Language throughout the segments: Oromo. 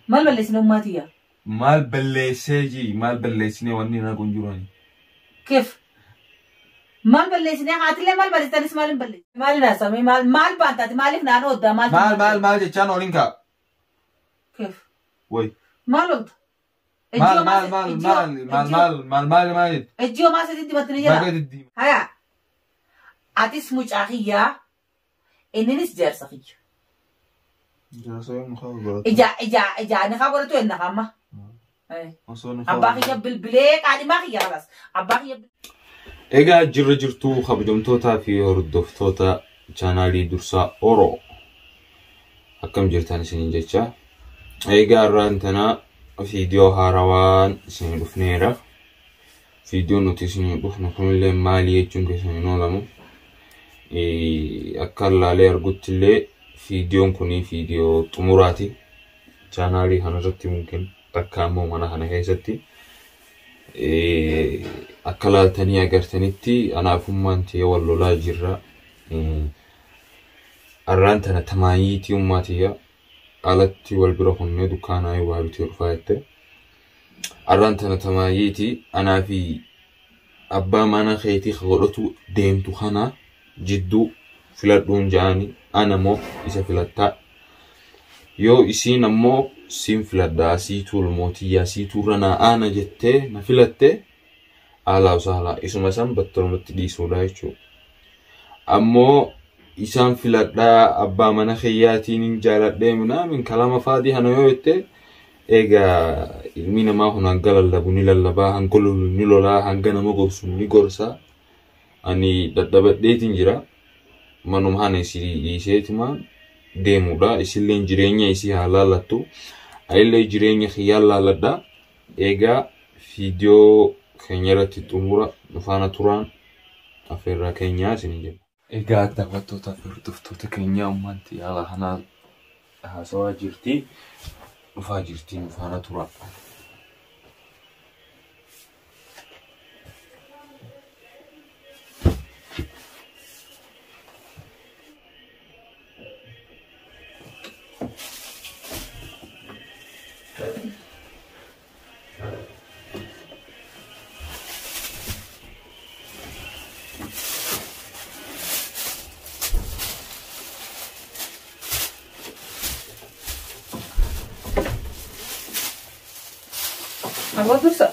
Maal balleessine ummaa tiyya? Maal balleessee jii maal balleessinee wanni na kun jiru ani. Keef. Maal balleessine haatillee maal balleessitanis maal hin balleessine? Maal hin haasa'ame maal maal baantaati maaliif naan ooddaa maal? Maal maal maal jechaan oolin kaa. Keef. Woy. Maal oolta? Maal maal maal maal maal maal maal maal maal jettu. Ejjiyoo maal sitti dibattanii jira? Baga diddiima. Haya. Atis mucaa kiyyaa inninis jaarsa kiyya. Jaarsa yoom haa godhatu? Ija ija ija ni haa godhatu enna amma. Osoo ni haa Abbaa kiyya bilbilee qaadhimaa kiyya kalas. Abbaa kiyya Egaa jirra jirtuu kabajamtootaa fi hordoftoota chaanaalii Dursaa Oro. Akkam jirtan isiniin jecha. Egaa irraan tana viidiyoo haarawaan isinii dhufneera. Viidiyoon nuti isinii dhufnu kunillee maali jechuun keessan hin oolamu. Akka laalee argutti illee viidiyoon kun viidiyoo xumuraati. Chaanaalii kanarratti mungkin takka ammoo mana kana keessatti. Akka laaltanii agartanitti anaafummaan ta'ee wal lolaa jirra. Arraan tana tamaayiitii ummaa tiyya alatti wal bira kunnee dukkaanaa waa bitee dhufaa jette. Arraan tana tamaayiitii anaa fi abbaa mana keetii ka godhatu deemtu kana jidduu filadhuun ja'anii ana moo isa filattaa. Yoo isiin ammoo siin filadhaa siituu ilmootiyyaa siituu irra naa aana jettee na filatte alaa usaalaa isuma san battalumatti dhiisuudha jechuudha. Ammoo isaan filadhaa abbaa mana kiyyaatiin hin jaaladhee minaamin kalama faadii hana yoo jette egaa ilmi namaa kun hanga lallabu ni lallabaa hanga lolu ni lolaa hanga nama gorsu ni gorsa. Ani dadhabadheetiin jira. Manuma hana isii dhiiseetuma deemuudha. Isilleen jireenya isii haa laallattu. Anillee jireenya kiyyaa laalladha. Egaa viidiyoo keenya irratti xumura nu faana turaan affeerraa keenyaa isin jenna. Egaa daawwattootaa fi hordoftoota keenyaa ummanti haala kanaa haasawaa jirti. Dhufaa jirti nu faana turaa. Aboo dursa.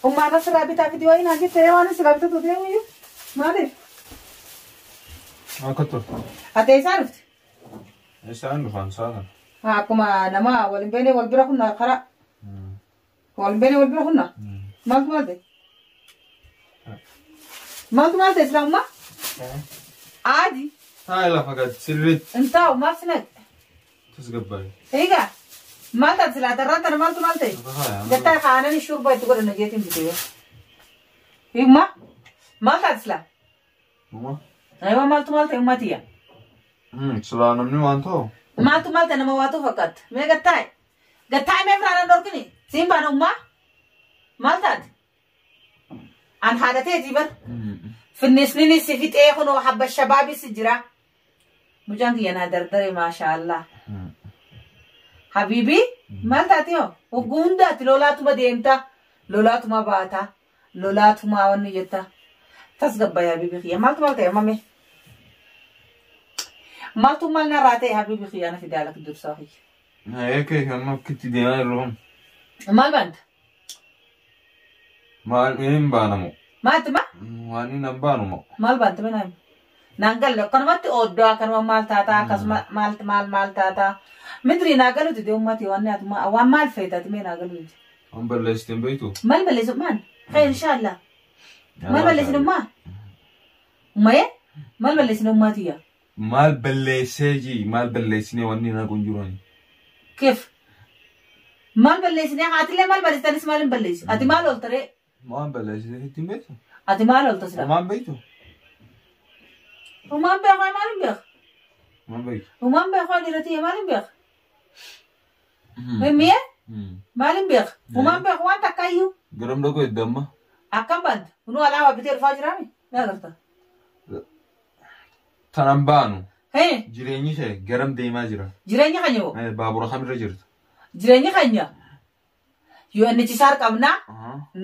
Ummaan asirraa bitaa fidii wayii naan jettee waan asirraa bitatu deemu iyyuu. Maaliif? Akka turte. Ati eessaa dhufte? Isaan dhufan isaa kana. Haa akkuma nama wal hin beekne wal bira kunna karaa. Wal hin beekne wal bira kunna. Maaltu maal ta'e? Maaltu maal ta'e islaamummaa? Aadi. Taa'e lafa gad sirriitti Hin taa'u maaf si naqe? tasgabbaa'e. Egaa maal taate silaa tarraan tana maaltu maal ta'e? Gattaa kaanani shurbaa itti godhanna jeetiin bitee. Himma maal taate silaa? Aywa maaltu maal ta'e ummaa tiyya? Silaa namni waan ta'u. Maaltu maal ta'e nama waatuu fakkaata? Mee gattaa'e? Gattaa'e mee firaan hin dhorkini? Siin baana ummaa? Maal taate? An haadha teetii bar. Finnisni si fixee kunoo habba shabaabis jira. Mucaan kiyya naa dardare maashaallah. Habiibii maal taate hoo? Hogguu hundaati lolaatuma deemta. Lolaatuma baata. Lolaatuma wanni jetta. Tasgabbaye habiibii kiyya. Maaltu maal ta'e mame? Maaltu maal narraa ta'e habiibii kiyya na fidaa lakki dursaa kiyya. Eekee kan akkitti deemaa jirru kun. Maal baanta? Maal hin baanamu? Maaltu ma? Waan hin baanu moo? Maal baanta mee naan? Naan galle akkanumatti ooddoo akkanuma maal taataa akkasuma maal maal maal taataa. Midrii naa galu dide ummati waan ati waan maal feetati mee naa galu dide. Waan balleessite hin beektu? Maal balleessu maal? Khayr inshallah. Maal balleessine ummaa? Ummayee? Maal balleessine ummaa tiyya? Maal balleessee jii maal balleessinee wanni na kun jiru ani. Keef. Maal balleessine haatillee maal balleessitanis maal hin balleessi? Ati maal oolta ree? Waan balleessite sitti hin beektu? Ati maal oolta sila? Homaan beektu? Umaan beeku maal hin beeku? Homaan beektu? Umaan beeku dhiira tiyya maal hin beeku? Mimmi'ee maal hin beeku? Umaan beeku waan takka iyyuu. Garam dhaquu edda amma? Akkam baanta? Kunuu alaabaa bitee dhufaa jiraami? Ni agarta. Tanan baanu. Hee Jireenyi kee garam deemaa jira? Jireenya keenya hoo? Baabura kamirra jirta? Jireenya keenya UNHCR qabnaa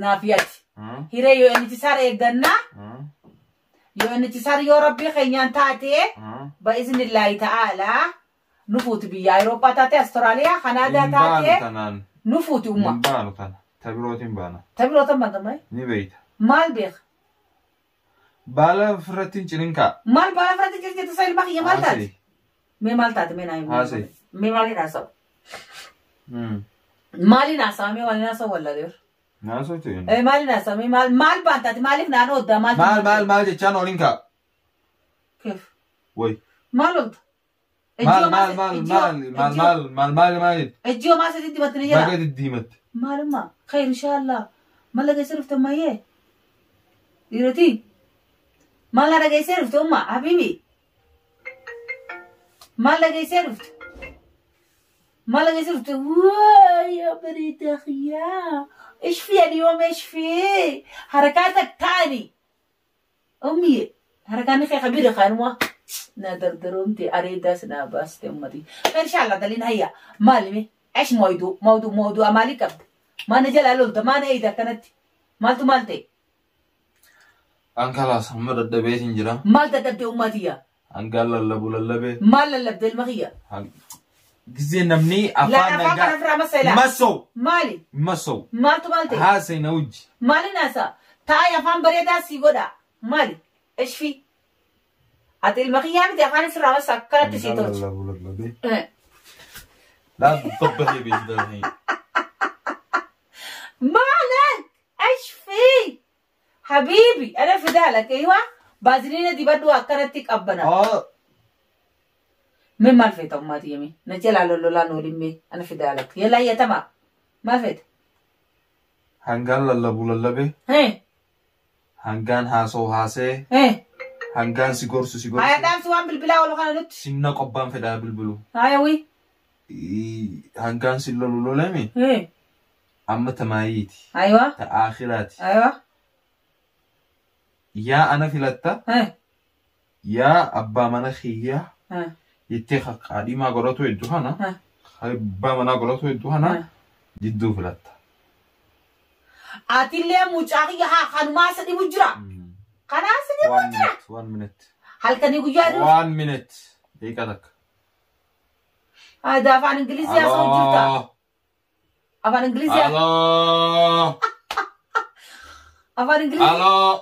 naaf ati. Hiree UNHCR eeggannaa UNHCR yoo rabbii keenyaan taatee ba'iznillaahi ta'aalaa nu fuuti biyya Awurooppaa taate Awustiraaliyaa Kanaadaa Hin baanu taate tanaan. nu fuuti umma. Hin baanu tana. Ta birootiin baana. Ta birootan bantamai? Ni beeyta. Maal beeka? Baala ofirratti hin cinin kaa. Maal baala ofirratti jirti sa ilma kiyya maal taate? Haasa'e. Mee maal taate mee naa himi. Haasa'e. Mee maaliin haasa'u? Maaliin haasa'a mee maaliin haasa'u wallaalee? Naasoo ta'e. Eh maaliin haasa'a mee maal maal baan taate maaliif naan ooddaa maal? Maal maal maal jechaan oliin kaa. Keef Wayi. maal olta? Maal maal maal maal maal maal maal maal maal Ejjiyoo maal sitti dibattanii jira? baga diddiimatte. Maalummaa khayr inshaallah maal dhageessee dhufte ammayyee? Dhiirotii maal na dhageessee dhufte umma habiibi? Maal dhageessee dhufte? Maal dhageessee dhufte? Waay yaa bareedaa khiyyaa ايش في اليوم ايش في حركاتك تاني امي حركاني خي خبيرة خانوا ندردرمتي اريد سنا بس امتي ان شاء الله دلين هيا مالي ايش موضوع موضوع موضوع مالي كبد ما نجل الولد ما نيدا كانت مالتو مالتي An kalaas amma dadhabeetiin jira. مال تدبدي امتي Hangaan lallabu lallabee. مال للبد المغية Gisee namni لا afaan افاق nagaa. انا فرا مسألة Masoo. مالي Masoo. مالتو مالتي Haasa'e na wajji. مالي ناسا تاي افهم بريدا سيغودا مالي ايش في هات المغية بدي افهم سرعة سكرت Hangaan سيتوش lallabu lallabee. إيه. لا تطبخي بيش مالك ايش في حبيبي انا فدالك ايوه بازلينا دي بدو اكرتك ابنا آه من مال فيت اماتي يمي نجل على لولا نوري انا فدالك يلا يا تمام ما فيت Hangaan lallabu lallabee. هي Hangaan haasa'u haasa'e. هي Hangaan si gorsu si هيا gorsu. دام سوان بالبلا ولا خلنا نت Sinna qobbaan fedhaa bilbilu. هيا وي Hangaan si lolu lolame. هي Amma tamaayiiti. ايوه Ta aakhiraati. ايوه Yaa ana filatta. هي Yaa abbaa mana kiyyaa. ها Jettee qaadhimaa godhatu hedduu kana. ها Abbaa manaa godhatu hedduu kana. Jidduu filatta. اتلي مجاقي ها خنما سدي بجرا خنا سدي One minute. One minute. هل كان يقول يا One minute. Daqiiqaa takka. هذا فان انجليزي يا صوت Aloo. افان انجليزي Aloo. افان انجليزي الو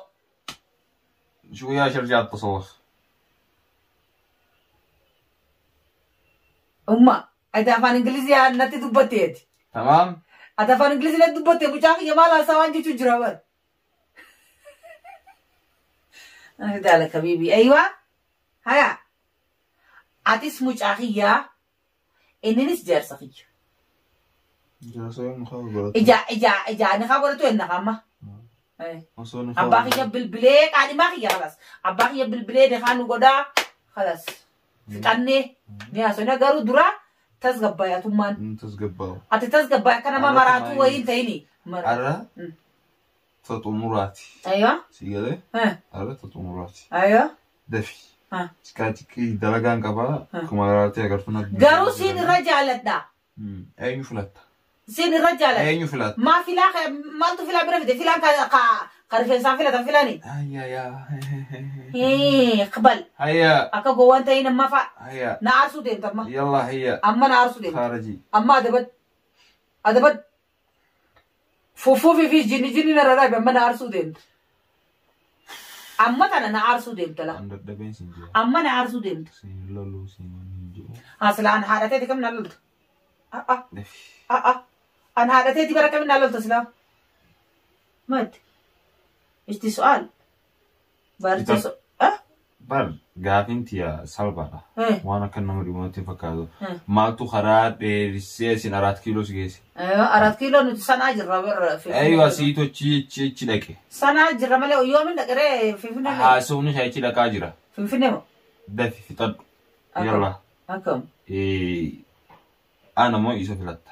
شوية رجع اتصل امma ati afaan ingilizii natti dubbatteeti تمام ati afaan ingilizii natti dubbatte mucaa kiyya maal haasaa waan jechuu jira bar daalak habiibi aywa haya atis mucaa kiyyaa inninis jaarsa kiyya ija ija ija ni kaa godhatu enna kamma abbaa kiyya bilbilee qaadhimaa kiyya kalas abbaa kiyya bilbilee ni kaa nu godhaa kalas fixannee ni haasofna garuu dura tasgabbaayyatummaan تسقباو ati tasgabbaay akka nama Arra maraatuu tumaayii. wayii hin ta'ini. أرى تطمراتي Aywa. سيجارة أرى تطمراتي Aywa. دفي ها. سكاتي دلقان قبا ها. كماراتي أقرفنا Garuu siin irra jaaladha. أين فلت Siin irra jaaladha. أين فلت Maa filaa maaltu filaa bira fide filaan ka rifeensaan filatan filani. هيا يا Qabal هيا akka gowwaan ta'in amma fa'a هيا na aarsuu deemta amma. يلا هيا Amma na aarsuu deemta. خارجي Amma adabad adabad fufuufii fi jinni jinni narra dhaabe amma na aarsuu deemta. Amma tana na aarsuu deemta la. عند الدبين سنجي Amma na aarsuu deemta. سين لولو سين ونجو Asilaan haadhateeti kam na lolta. دفي An haadhateeti bara kam na lolta silaa. Maatti. Ishti su'aal. Baaricha Ita- su. Bar gaafiin tiya salphaadha. Waan akka nama dhimmoota fakkaatu. Hmm. Maaltu karaa dheerissee isin araat kiiloo si geesse? Araat kiiloo nuti sanaa jirra warra Finfinnee. Eeywa siitu achi achi achi dhaqe. Sanaa jirra malee yoomin dhaqaree Finfinnee. Haasawni ishee achi dhaqaa jira. Finfinnee moo? Dafi fixadhu. Akkam. Yalla. Akkam. Ana moo isa filatta.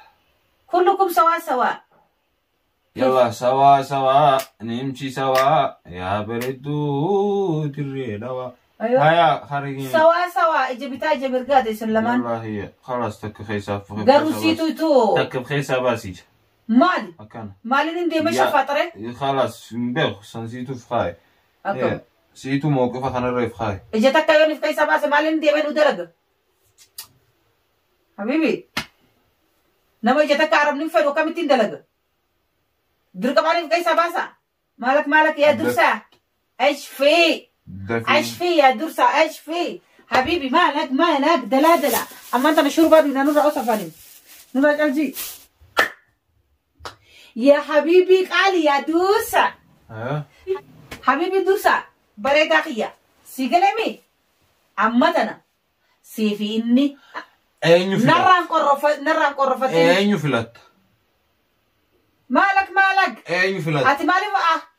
Kullukum sawaa sawaa. Yalla sawaa sawaa nimchi sawaa yaa bareedduu dirree dhawaa. Aywa. Haya خارجين. Sawaa sawaa ija bitaa ija mirgaati isin lamaan. يلا هي خلاص تك خيسا. Garuu siitu itoo تك بخيسا باسيج. Maali? أكان. Maaliin hin deeme Yaa. shafaaxare? خلاص نبيخ سنسيتو في خاي. Akkam. سيتو موقفة خنا في خاي. Ija takka yoon if keessa baase maaliin hin deemee nu dalaga? Habibi. Nama ija takka arabni hin fedhu akkamittiin dalaga? Dirqamaan if keessa baasa? Maalak maalak yaa dursaa? ايش في؟ ايش في يا درسا؟ ايش في؟ حبيبي مالك مالك دلا دلا اما انت مشهور بابي نور عصفاني نور قلبي يا حبيبي قال يا دوسا. ها. حبيبي دوسا بريدا خيا سيقلمي عمتنا سيفي اني Eenyu filatta? نران قرفة نران قرفة. Eenyu filatta? مالك مالك. Eenyu filatta? هاتي مالي بقى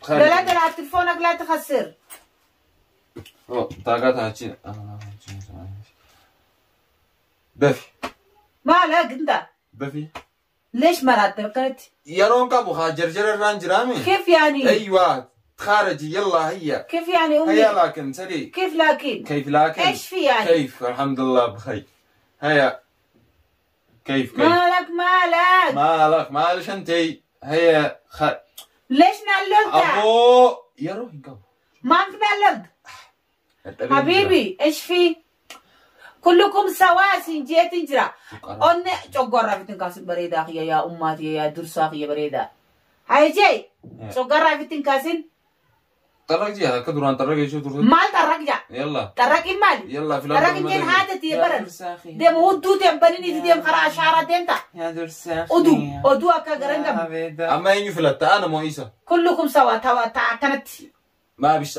دلا دلا تلفونك لا تخسر. طاقتها هاتشي. Dafi. مالك انت؟ Dafi. ليش ما رتبت؟ Yeroon qabu haa jarjara irraan jiraame. كيف يعني؟ ايوه تخارجي يلا هيا. كيف يعني امي؟ هيا لكن سريع. كيف لكن؟ كيف لكن؟ ايش في يعني؟ كيف الحمد لله بخير. هيا كيف كيف؟ مالك مالك. مالك مالش انتي هيا ليش نعللت؟ ابو يا روحي قبو. ما انت نعللت حبيبي ايش في؟ كلكم سواسين جيت انجرا اون چوغرا فيتن كاس بريدا يا يا اماتي يا درسا يا بريدا هاي جاي چوغرا فيتن كاسين. طرق هذا كدران طرق شو تروح. مال طرق جا. يلا. طرق مال. يلا في طرق جين هذا تي برن دم هدو تم بنيني دم خرا اشاره دمتا. يا درساخي. ودو ودو اكا غرنغم. اما اني فلت انا مو عيسى. كلكم سوا توا تا كانت. ما بيش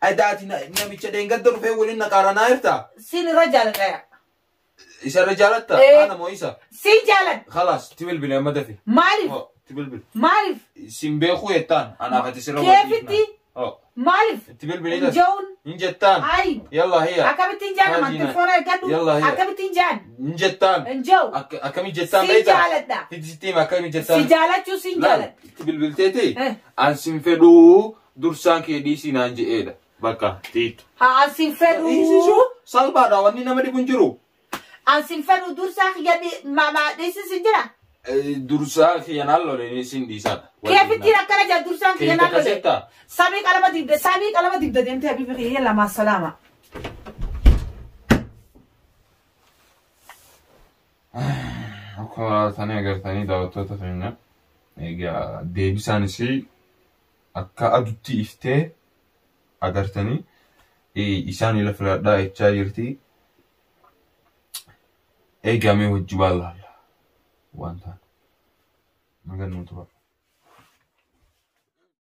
اداتي نميتش دين قدر في ولنا قارنا يرتا. سين رجال غير. ايش رجالتا؟ إيه؟ انا مو عيسى. سين جالت. خلاص تبلبل يا مدفي. مالف. تبلبل. مالف. سيمبيخو يتان انا فتسير. كيف انتي؟ مالف. تبلبل جون. انجتان. عيب. يلا هي. اكمل جان ما تلفون قدو. يلا هي. اكمل جان. انجتان. انجو. اكمل جتان سين جالت. تجتي ما كمل جتان. سين جالت شو سين جالت؟ تبلبل تيتي. ان سيمفدو درسان كي دي سينانجي ايدا. بقى تيت. ها سيمفدو. سالبا دا وني نمدي بنجرو. ان سيمفدو درسان يدي ما دي سنجرا. درسان كي ينالو لني سين ديسان. كيف تيرا كرجا درسان كي ينالو. سامي قلمة ديبدا سامي قلمة ديبدا ديمتي حبيبي يلا مع السلامة. Akkuma tani agartanii daawwattoota keenya egaa deebisaan isii akka aduutti iftee agartanii isaan ila filadhaa jechaa jirti. Egaa mee hojii baalaala waan ta'an magan nuti bara.